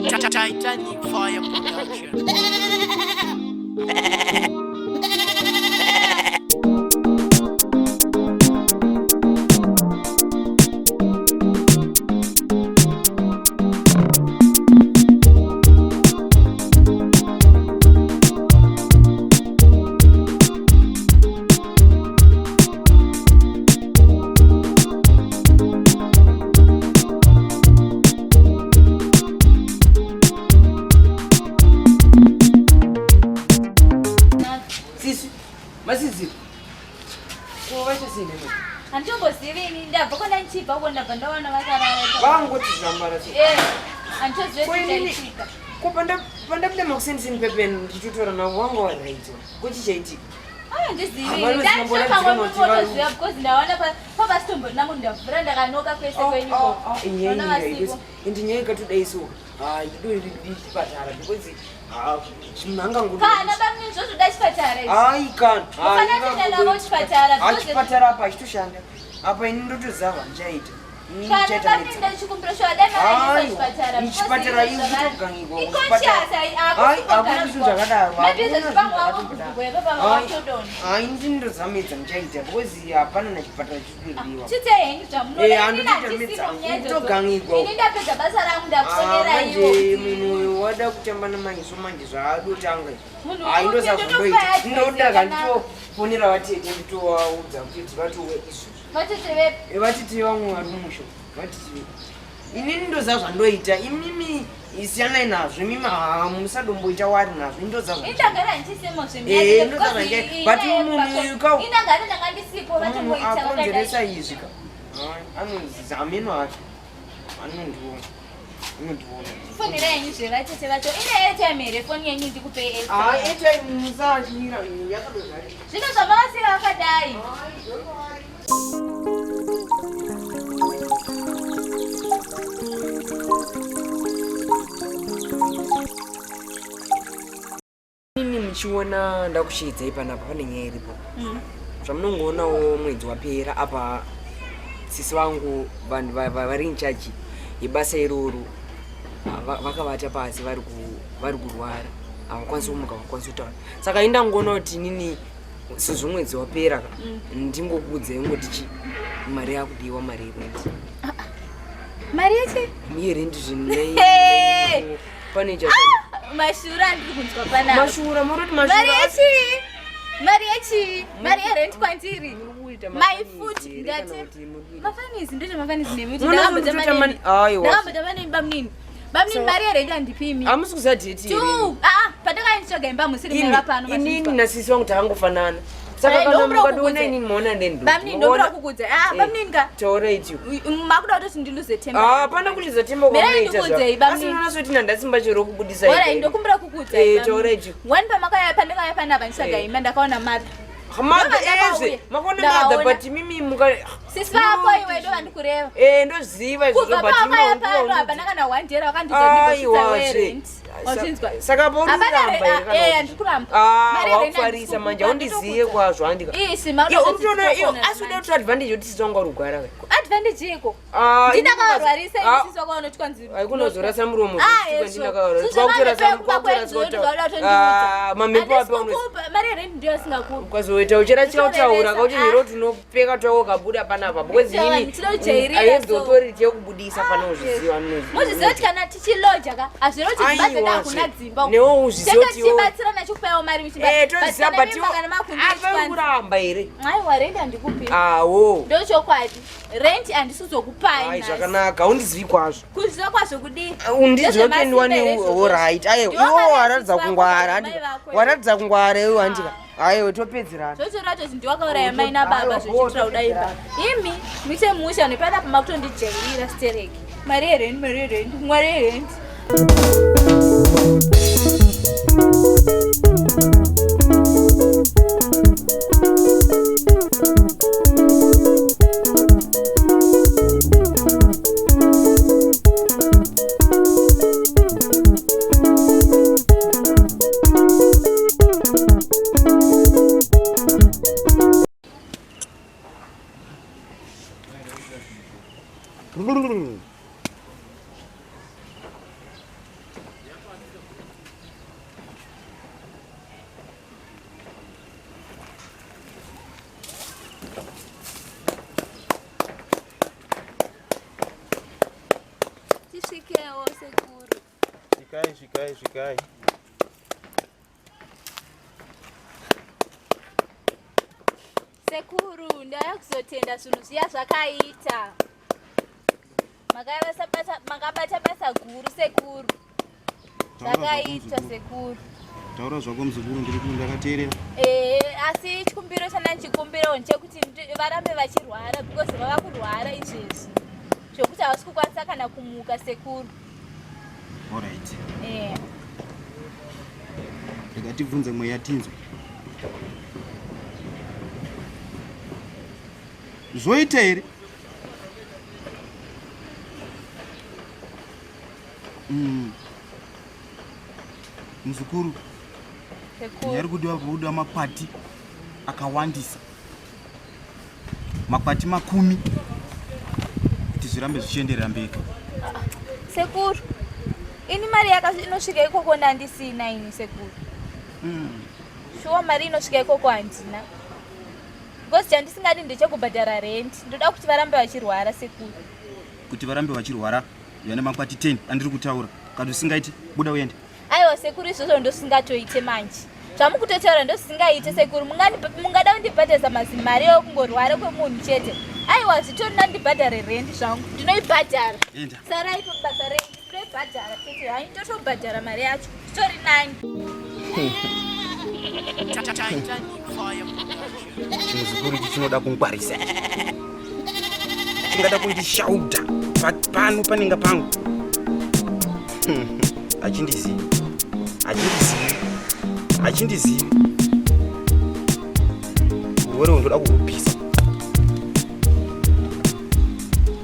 Titanic Fire Production. Sisi, masisi. Ko vacho sei nemi? Handitombozivi ini ndabva kwanda ndichibva uko ndabva ndawana vakarara. Vangoti zvambara. Eh, handichozivi kuti chaitika. Ko pandapinda makuseni pepeni ndichitotora navo wanga waraitwa. Ko chichaitika? Handizivi. Ndanditopangotoziva because ndawana pavasitomborina munhu ndavhura ndakanoka kwese kwenyu. Oh, oh, oh, Ende nyaya ikatodai so ido chipatara because kana bamnini zvozoda chipatara hayi kana ufanira kuenda navo chipatara chipatara apa achitoshanda apa ini ndotoziva zvandichaita kana bamnini ndachikumbira shuwa dai makaendesa chipatara chipatara ikutogangigwa hakuna zvinhu zvakadaro hayi ndini ndozamedza ndichaita because hapana nachipatara chitodiwa chitei ini ndapedza basa rangu ndakufonera iwo manje munhu uyu wada kutamba namaiso manje zvaadotanga hayi ndozazvondoita ndoda kanditofonera vatete nditovaudza kuti vatouya izvozvo vatete vepi vatete vamwe vari kumusha vatete inini ndoziva zvandoita imimi siyanai nazvo imimi musadomboita wari nazvo indoziva zvandoita but munhu uyu ka akonzeresa izvi ka anonzi hameno hake anondiona anondiona fonera yenyu zvevatete vacho ine airtime here foni yenyu ndikupei airtime musachimira yakadozari zvino zvamavasiya vakadai Mimi muchiona ndakusheedzai panapa pane nyaya iripo mm. Zvamunongoonawo mwedzi wapera apa sisi vangu vanhu vari in charge yebasa iroro vakavata pasi vari kurwara havakwanisi kumuka havakwanisi kutaura saka indangoona kuti inini sezvo mwedzi wapera ka mm. ndingokuudzai ngoti chi mari yakudiwa mari yerent ah, ah. mari yechi yerent zvinei pane cha ah, mashura andiri kunzwa panapa mashura muroti mashura mari yechi mari yechi mari yerent kwandiri my foot ndati mafanisi ndozvo mafanisi nemi kuti ndakambotama nemi bamunini Bamnini mari yerent handipi imi. Hamusi kuziva date here? Tu, ah, pandakauya ndichitsvaga imba musiri meva pano. Inini nasisi wangu takangofanana. Saka Eh, kana ndokumbira mukadiona kukudza. inini maona ndendo. Bamnini ndokumbira kukudza. Ah, bamnini ka. Taura iti. Makuda kutoti ndiluze temba. Ah, hapana kuliza temba Mirai kwamunoita ndikuudzei, zva. bamnini. Asi unoona sekuti ndandasimba chero kubudisa. Ora ega. ndokumbira kukudza. Eh, taura iti. One pamakauya pandakauya panapa ndichitsvaga Eh. imba ndakaona mother. Mother Ndakauya. eze. Makaona Ndakaona. mother but mimi muka Sisi vako iwe ndo vandikureva. Eh, ndoziva izvozvo Kubva but pawakauya imi pano hapana kana one day rawakandiudza ndibosvitsa Aiwa, werent. Wazvinzwa? Saka pauri Hapana kuramba re- here kana eh, kuti? handiri kuramba. Ah, Mari yerent wakufarisa handisi manje kukupa, haundiziye ndinokuudza. kwazvo handika. Isi, mauri Iwe kuti unotoona iwe titokona asi uda manje. kutora advantage yekuti sisi wangu arikugwara ka. Advantage yeko. Ah, Ndinakavarwarisa ah, ini sisi wako vanoti kwanzi. Haikunozorasa muromo. Ah, zvekuti ezvo. ndinakavarwarisa. Sisi vangu Kwakutorasa- vekumba kwakutorasa kwedu kutaura. ndoda kutondiudza. Ah, mamhepo Handisi api aunozi- kukupa, mari yerent ndiyo asingakupi. ukazoita uchirasika kutaura Nditorevesa, kauti ah. hero tinopfeka twako kabuda panapa because Ndicho- inini ndinojairira, I have the so. authority yekubudisa pano uzviziva Muzviziva kuti kana tichiloja ka hazviro kuti dzimba dzedu Aiwa, hakuna dzimba newe uzviziva Tenge kuti iwe- tichibatsirana chikupaiwo mari muchimba Eh, toziva but iwe- kana makundi apa kuramba here aiwa rent handikupi awo ndochokwadi rent handisizokupai ai nhasi. zvakanaka undizivi kwazvo Kuziva kwazvo kudii? Undiziva kuti ndiwane alright aiwa Ndiwe iwe waratidza wakauraya kungwara mai handika vako. waratidza kungwara iwe handika aiwa topedzerana Zvochora kuti ndiwe wakauraya mai nababa zvochitira kuda imba. Imi muite musha nepanapa makutondijairira stereki. Mari yerent, mari yerent, mari yerent. Tisvikewo sekuru. Svikai, svikai, svikai. Sekuru, ndauya kuzotenda zvinhu zviya zvakaita. Makabata basa guru sekuru. Zvakaitwa sekuru. Taura zvako muzukuru, ndiri ndakateerera. Asi chikumbiro chandandichikumbirawo ndechekuti varambe vachirwara because vava kurwara izvezvi. Zvekuti havasi kukwanisa kana kumuka sekuru. Alright. Rega tibvunze mweya tinzwe. Zvoita here? Muzukuru, nyari kudiwa kubuda makwati akawandisa, makwati 10 kuti zvirambe zvichienderera mberi. Sekuru, ini mari inosvika ikoko ndandisina ini sekuru. Shuwa mari inosvika ikoko handina. Because chandisingadi ndechekubhadhara rent. Ndoda kuti varambe vachirwara sekuru. Kuti varambe vachirwara yana makwati 10 andiri kutaura. Kana usingaiti buda uende. Aiwa sekuru, izvozvo ndosingatoite manje. Zvamukutotaura ndosingaite sekuru. Mungada kundibhadharisa mazimari ekungorwara kwemunhu chete. Aiwa zvitori ndandibhadhare rent zvangu. Ndinoibhadhara. Sarai pabasa rent ndinoibhadhara chete. Hai ndotobhadhara mari yacho. Zvitori nani. Chimuzukuru ichi chinoda kungwarisa. Chingada kundishauda pano panenga pangu. Achindizivi. Achindizivi. Achindizivi. Urwere ndoda kukupisa.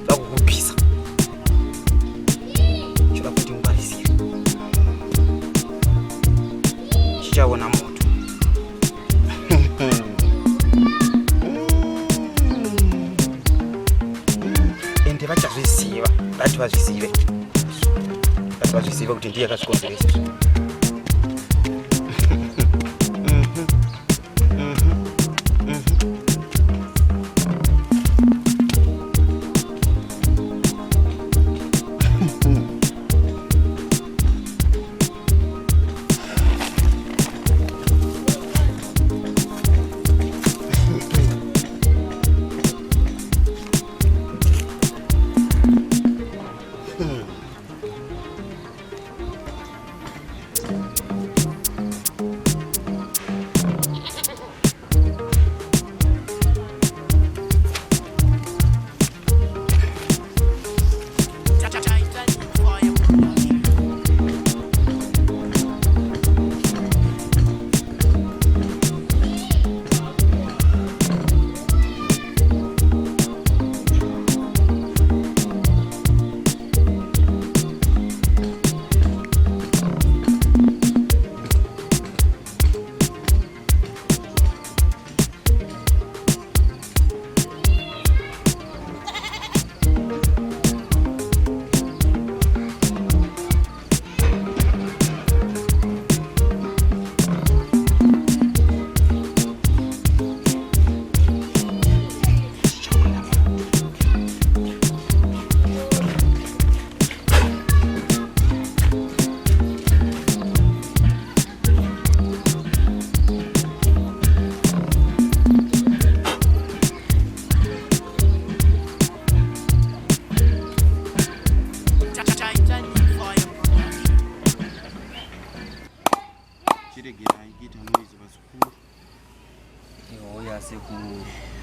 Ndoda kukupisa. Choda kundingwarisira. Chichaona moto. Ende vachazviziva, vati vazvizive. Vati vazvizive kuti ndiye akazvikonzeresa.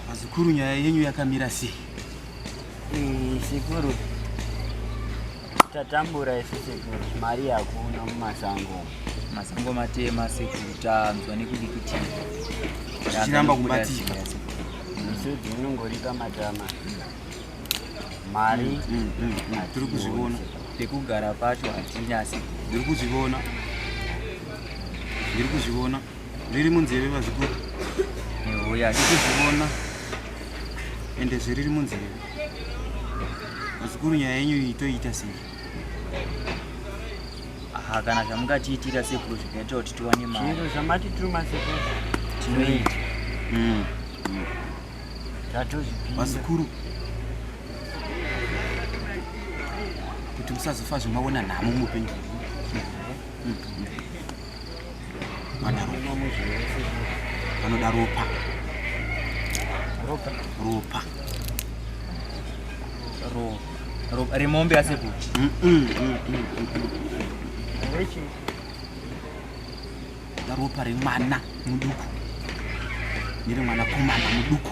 Vazukuru, nyaya yenyu yakamira sei? Sekuru, tatambura isu sekuru, mari hakuna mumasango. Masango matema sekuru, tanzwa nekudikitika. Tichiramba kubatika. Misodzi inongorika matama. Mari tiri kuzviona. Pekugara pacho hatina sekuru. Ndiri kuzviona. Ndiri kuzviona. Riri munzeve vazukuru. Ehoya, ndiri kuzviona. Ende zviriri munzeve. Vazukuru, nyaya yenyu iyi toiita sei? Aha, kana zvamungatiitira sekuru zvikaita kuti tiwane mari. Zviro zvamatituma sekuru tinoita. Tatozvipinda. Vazukuru, Kuti musazofa zvemaona nhamo muupenyu vanoda ropa. Ropa. Ropa. Ropa remombe asekuru. Ropa remwana muduku neremwanakomana muduku.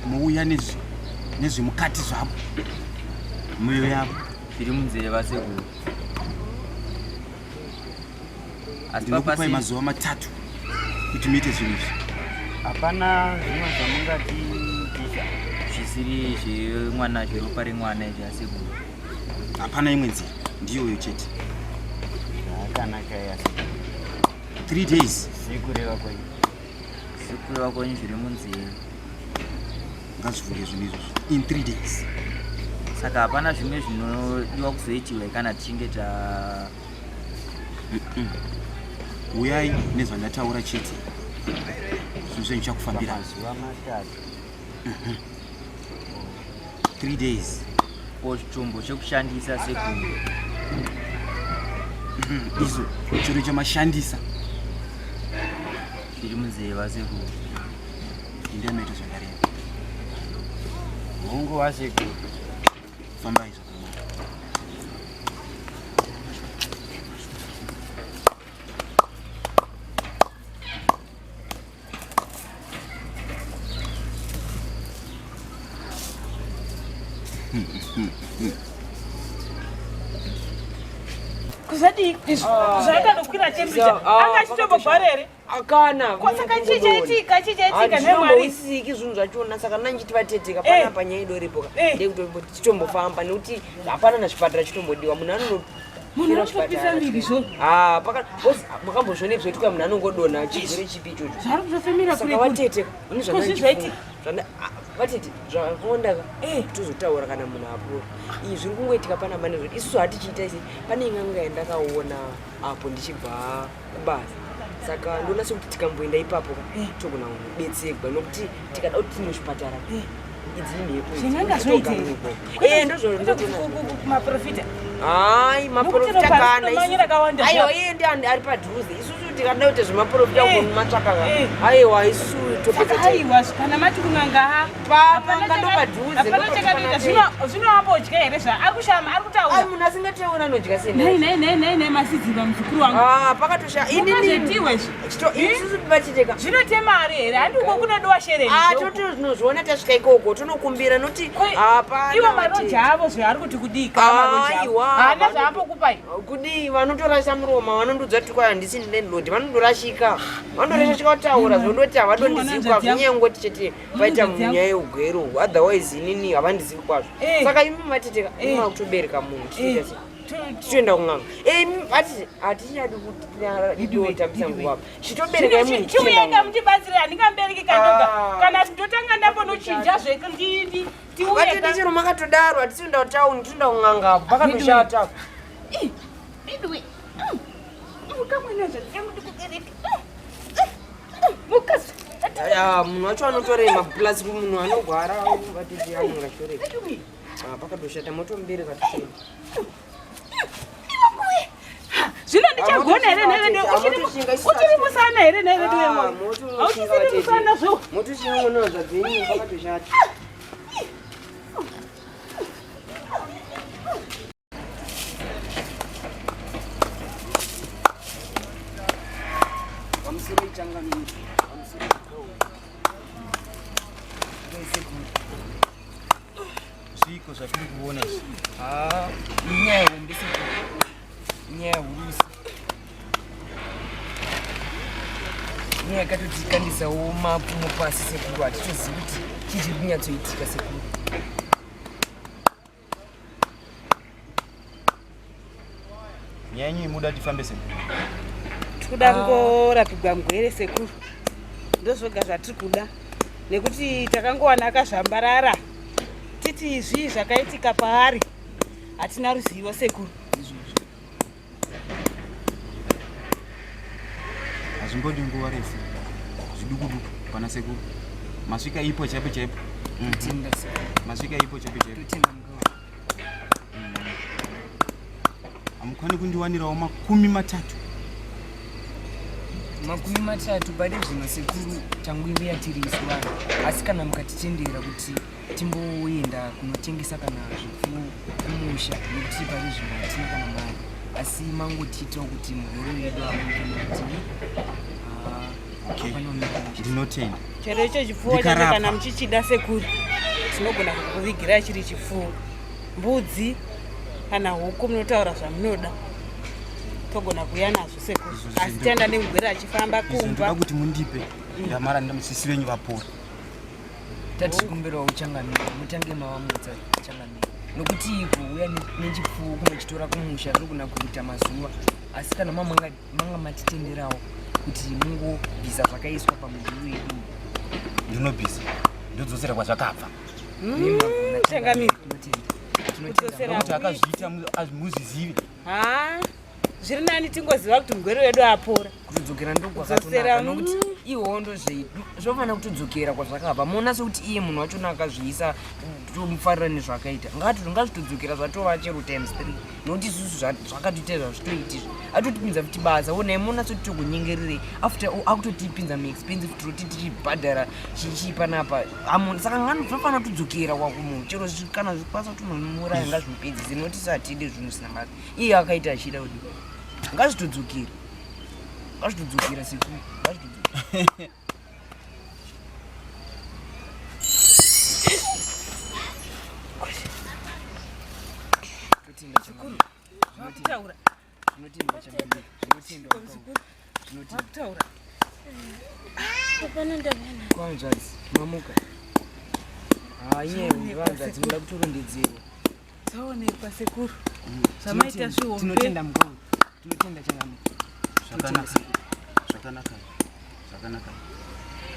Mouya nezvemukati zvavo, mwoyo yavo zviri munzeve vasekuru. Asi Ndinokupai mazuva matatu kuti muite zvinhu izvi. Hapana zvimwe zvamungatiitisa zvisiri zvemwana, zveropa remwana izvi asekuru. Hapana imwe nzira, ndiyoyo chete. Zvakanaka yasekuru. 3 days. Sekureva kwenyu. Sekureva kwenyu zviri munzeve. Ngazvifunge zvinhu izvozvo in 3 days. Saka hapana zvimwe zvinodiwa kuzoitiwa kana tichinge ta Uyai nezvandataura chete, zvinhu zvenyu chakufambira. Mazuva matatu. 3 days. Ko chombo chekushandisa sekuru? Izvo chiro chamashandisa zviri munzeve vasekuru. Indai maita zvandareva. Hongu vasekuru. Fambai zvakanaka. Kuzadii izvo zvakanokwira temperature anga achitombogwara here? Akana. Saka chii chaitika, chii chaitika nemwari? Handisiki zvinhu zvachona, saka nanjiti vateteka panapa nyaya idoripo ka ndekuti tichitombofamba nekuti hapana nazvipatara chitombodiwa, munhu anono Munhu anotopisa miviri zvo. Makambozviona zvoitika, munhu anongodonha, chirwere chipi ichocho? Zvari kutofemera Saka kure kure. vatete une Ko zvii zvaitika? Vatete zvakaonda ka tozotaura kana munhu apora. Iyi zviri kungoitika panapa nezvoti isusu hatichiita isi. Pane ing'anga yandakaona apo ndichibva kubasa, saka ndoona sekuti tikamboenda ipapo ka togona kubetserwa, nokuti tikada kuti tine chipatara idzi imhepo idzi. Zven'anga zvoitei? Ndozvo Kumaprofita? Hayi, maprofita Nokuti ropa kana risinomanya rakawanda. Aiwa, iye ndi ari padhuze. Isusu tikada kuita zvemaprofita kumatsvaka ka, aiwa, isusu topedza. Saka aiwa, kana mati kun'anga ha Pan'anga ndo padhuze, hapana ndo chakatoita. patofana. Zvinoambodya here zva ari kushama ari Ai, kutaura? Munhu asingatauri anodya sei? Nhai nhai nhai nhai nhai, masidziva muzukuru wangu. Ah, pakatosha Mukazvetiwa izvi. Isusu vachiteka. Zvinote mari here? Handi uko kunodiwa shereni. Ah, totonozviona tasvika ikoko, tonokumbira noti hapana. Iwo maroja avo zvaari kuti kudii kana maroja avo? Aiwa, Haana zvaambokupai. Kudii, vanotorasha muromo, vanondiudza kuti kwai handisi landlord, vanondorashika, vanondorashika kutaura zvondoti havadondizivi kwazvo. Inyaya yekungoti chete paita nyaya yeugwero uhu, otherwise inini havandizivi kwazvo. Saka imi mateteka, imi makutobereka munhu, tichitoita sei? Tichoenda kun'anga? Imi ati hatichadi kutambisa nguva apa, chitobereka munhu. Chiuyeka mutibatsire, handingamubereki kandoga. Ah. Kana ndotanga ndambonochinja zve tiuyeka. Vatete, chero makatodaro hatisi kuenda kutauni, tinoenda kun'anga apo pakatoshata. Anyway, mukamwana zvadziyangu ndikubereka. Mukadzi. Aya, munhu wacho anotorema, plus munhu anogwara, vatete anonga chitorema. Pakatoshata, motomubereka tochena. Zvino ndichagona here nhai vedu? Uchiri musana here nhai vedu vemoyo? Hauchisiri musana zvo. Motoshinga zvadzenyu, pakatoshata. Pamusoro ichangamire, pamusoro. Zviko zvatiri kuona izvi? Ah, inyaya hombe sekuru, inyaya hurusa, inyaya yakatotikandisawo mapfumo pasi sekuru. Hatitozivi kuti chii chiri kunyatsoitika sekuru. Nyaya yenyu imuda tifambe sei? Tikuda kungorapigwa mugwere sekuru, ndozvoga zvatiri kuda, nekuti takangowana akazvambarara, titi zvii zvakaitika paari, hatina ruzivo sekuru. Hazvimbodi nguva refu, zviduku duku pana sekuru masvika ipo chaipo chaipo. Totenda sekuru. Masvika ipo chaipo chaipo. Totenda mukama. Hamukwani kundiwanirawo 30? 30 pari zvino sekuru tanguiuya tiri isu vanhu, asi kana mukatitendera kuti timboenda kunotengesa kana zvipfuwo kumusha, nekuti pari zvino hatina kana mari, asi mangotiitawo kuti murwere wedu amuke nekuti Okay. hapana musha. Ndinotenda. Chero icho chipfuwo chacho Ndikarapa. kana muchichida sekuru, tinogona kukuvigira chiri chipfuwo, mbudzi kana huku, munotaura zvamunoda, togona kuuya nazvo sekuru. Izvo Asi tenda nemugwere achifamba Izvo ndoda kumba. kuti mundipe ndamara sisi venyu vapora. Tatikumbirawo changamire mutange mavamutsa changamire, nokuti kuuya nechipfuwo kunochitora kumusha zvinogona kuita mazuva, asi kana manga matitenderawo kuti mungobvisa zvakaiswa pamudhuri wedu. Ndinobvisa, ndodzosera kwazvakabva. Nemagona. Changamire. Tinotenda. Kudzosera. Nokuti akazviita muzvizive. Ha, zviri nani tingoziva kuti mugwere wedu apora. Kutodzokera Kudzosera, ndokwakatonaka, nokuti iwowo ndozvei zvofanira kutodzokera kwazvakabva. Muona sekuti iye munhu wachona akazviisa tomufarira nezvaakaita, ngazvitodzokera zvatova chero times 3, nokuti isusu zvakatoita zvazvitoitizvi atotipinza futi basa. Onai, muona sekuti tokunyengererei after all, akutotipinza muexpensive tiroti tichibhadhara chichii panapa. Saka zvinofanira kutodzokera kwakumunhu chero kana zvikwanisa kutonomuraya ngazvimupedzise, nokuti satide zvinhu zvisina basa. Iye akaita achida kuti ngazvitodzokera, ngazvitodzokera sekuru, ngazvitodzokera. Totenda changamire. Vakutaura. Zvinotendwa changamire, zvinotendwa mukuru. Zvinotendwa. Vakutaura. Hapana ndavana. Kwanzvadzi, mamuka? Hayi, vanzvadzi, muda kutorondedzerwa. Dzaonekwa sekuru, zvamaita zvihombe. Tinotenda mukuru, tinotenda changamire. Zvakanaka, zvakanaka, zvakanaka.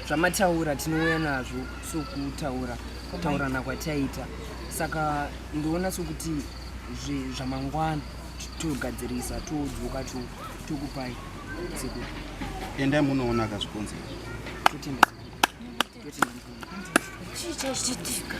Zvamataura tinouya nazvo sokutaura kutaurana kwataita, saka ndoona sokuti zvamangwana togadzirisa, todzoka tokupai sekuru. Endai munoona akazvikonzera. Totenda sekuru, totenda mukuru. Chii chachiitika?